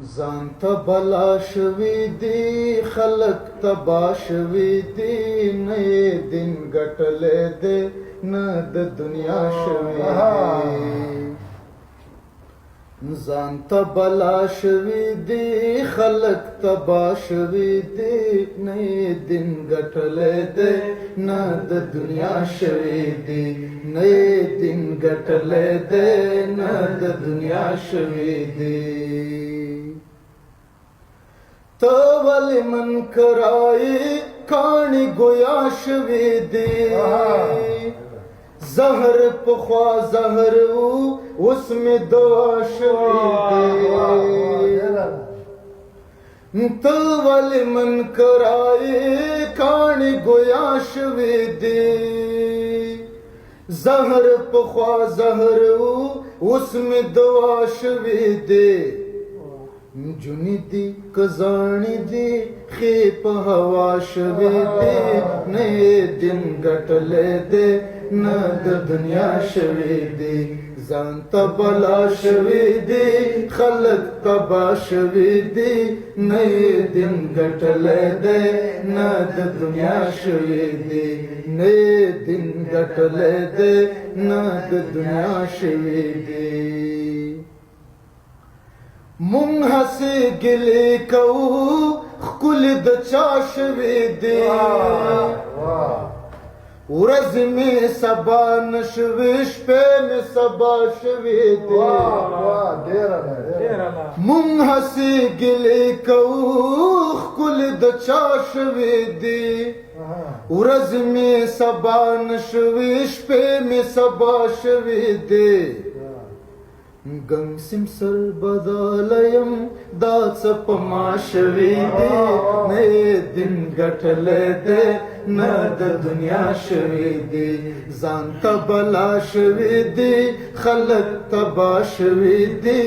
ځان ته بلا شوي دي، خلک تبا شوي دي، نه یې دین ګټلی دی، نه د دنیا شوي دي. ځان ته بلا شوي دي، خلک تبا شوي دي، نه یې دین ګټلی دی، نه د دنیا شوي دي، نه یې دین ګټلی دی، نه د دنیا شوي دي. ته ولې من کرای کاڼي ګویا شوي دي؟ زهر پخوا زهر وو، اوس مې دوا شوي دي. ته ولې من کرای کاڼي ګویا شوي دي؟ زهر پخوا زهر وو، اوس مې دوا شوي دي. جونې دي که زاڼې دي، ښې په هوا شوي دي، نه یې دین ګټلی دی، نه د دنیا شوي دي. ځان ته بلا شوي دي، خلک تبا شوي دي، نه یې دین ګټلی دی، نه د دنیا شوي دي، نه یې دین ګټلی دی، نه د دنیا شوي دي. مونږ هسې ګلې کوو، ښکلي د چا شوي دي؟ ورځ مې سبا نشوي، شپې مې سبا شوي دي. مونږ هسې ګلې کوو، ښکلي د چا شوي دي؟ ورځ مې سبا نشوي، شپې مې سبا شوي دي. ګنګسیم سر بدلیم، دا څه په ما شوي دي؟ نه یې دین ګټلی دی، نه د دنیا شوي دي. ځان ته بلا شوي دي، خلک تبا شوي دي،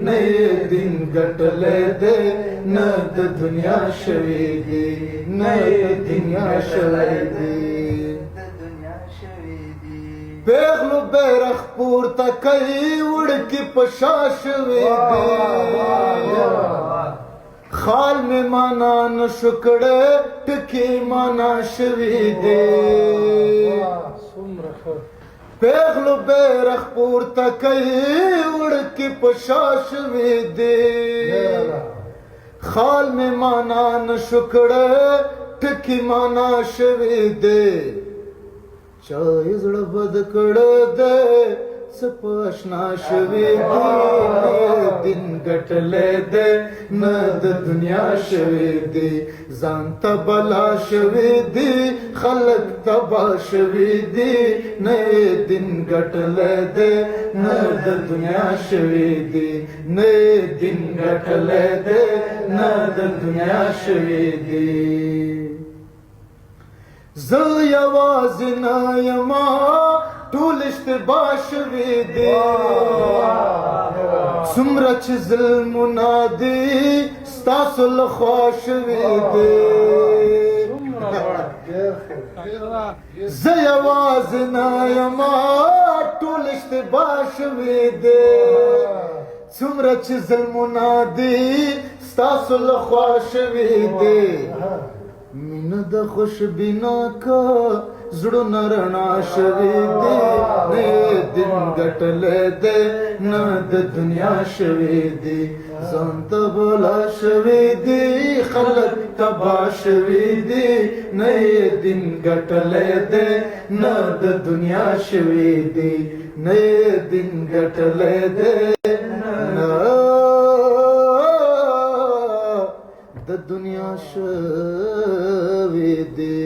نه یې دین ګټلی دی، نه د دنیا شوي دي، نه یې دنیا شوي دي. پیغلو بیرغ پورته کوي، وړکي په شا شوي دي. خال مې معنا نشو کړی، ټکي معنا شوي دي. پیغلو بیرغ پورته کوي، وړکي په شا شوي دي. خال مې معنا نشو کړی، ټکي معنا شوي دي. چا یې زړه بد کړی دی، څه په اشنا شوي دي؟ نه دین ګټلی دی، نه د دنیا شوي دي. ځان ته بلا شوي دي، خلک تبا شوي دي، نه یې دین ګټلی دی، نه د دنیا شوي دي، نه یې دین ګټلی دی، نه د دنیا شوي دي. زه یوازې نه یم، ټول اشتباه شوي دي. څومره چې ظلمونه دي، ستاسو لخوا شوي دي. زه یوازې نه یم، ټول اشتباه شوي دي. څومره چې ظلمونه دي، ستاسو لخوا شوي دي. مینه د خوشبینا کا زړونه رڼا شوي دي. نه دین ګټلی دی، نه د دنیا شوي دي. ځان ته بلا شوي دي، خلک تبا شوي دي، نه یې دین ګټلی دی، نه د دنیا شوي دي، نه یې دین ګټلی دی، نه د دنیا شوي دي.